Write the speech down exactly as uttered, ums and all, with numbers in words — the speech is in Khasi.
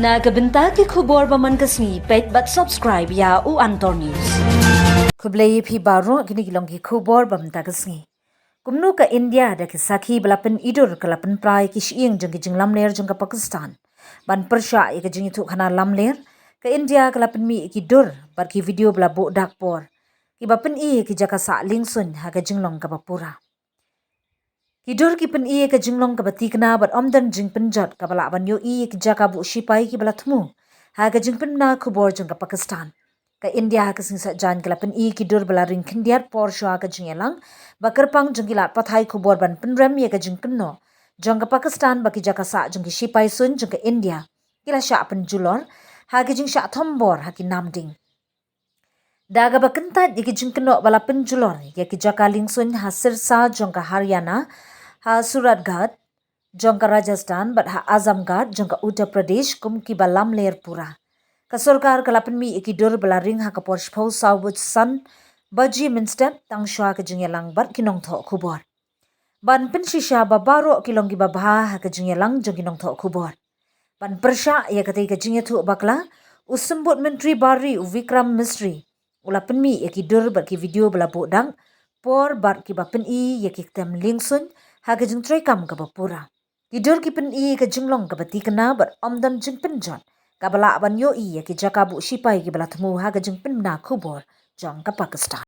Na ka bynta ki khubor ba man ka sngi, peit bad subscribe ïa u Antor News. Khublei ïa phi baroh, kine ki long ki khubor ba man ka sngi. Kumno ka India da ki sakhi ba la pyni dur ka la pynpra ïa ki shyieng jong ki jinglamler jong ka Pakistan. Ban pyrshah ïa ka jingïathuhkhana lamler, ka India ka la pynmih ïa ki dur bad ki video ba la buh dak por, kiba pyni ïa ki jaka sah liengsuiñ ha ka jinglong kaba pura. Ki dur ki pyni ïa ka jinglong kaba tikna bad ym don jingpynjot, kaba lah ban ïohi ïa ki jaka buh shipai kiba la thmu ha ka jingpynbna khubor jong ka Pakistan. Ka India ha ka sngi Saitjaiñ ka la pyni ïa ki dur ba la ring khyndiat por shuwa ka jingïalang ba kyrpang jong ki lad pathai khubor ban pynrem ïa ka jingkynnoh jong ka Pakistan ba ki jaka sah jong ki shipai suiñ jong ka India ki la shah pynjulor ha ki jingshah thombor ha ki namding. Da kaba kyntait ïa ki jingkynnoh ba la pynjulor ïa ki jaka liengsuiñ ha Sirsa jong ka Haryana, ha Suratgarh jong ka Rajasthan bad ha Azamgarh jong ka Uttar Pradesh kum kiba lamler pura. Ka sorkar ka la pynmih ïa ki dur ba la ring ha ka por shiphew saw baje san baje mynstep tang shuwa ka jingïalang bad ki nongthoh khubor. Ban pynshisha ba baroh ki long kiba bha ha ka jingïalang jong ki nongthoh khubor. Ban pyrshah ïa katei ka jingïathuh bakla, u Symbud Myntri Bar Ri u Vikram Misri u la pynmih ïa ki dur bad ki video ba la buh dak por bad kiba pyni ïa ki ktem liengsuiñ ha ka jingtreikam kaba pura. Ki dur ki pyni ïa ka jinglong kaba tikna bad ym don jingpynjot, kaba lah ban ïohi ïa ki jaka buh shipai kiba la thmu ha ka jingpynbna khubor jong ka Pakistan.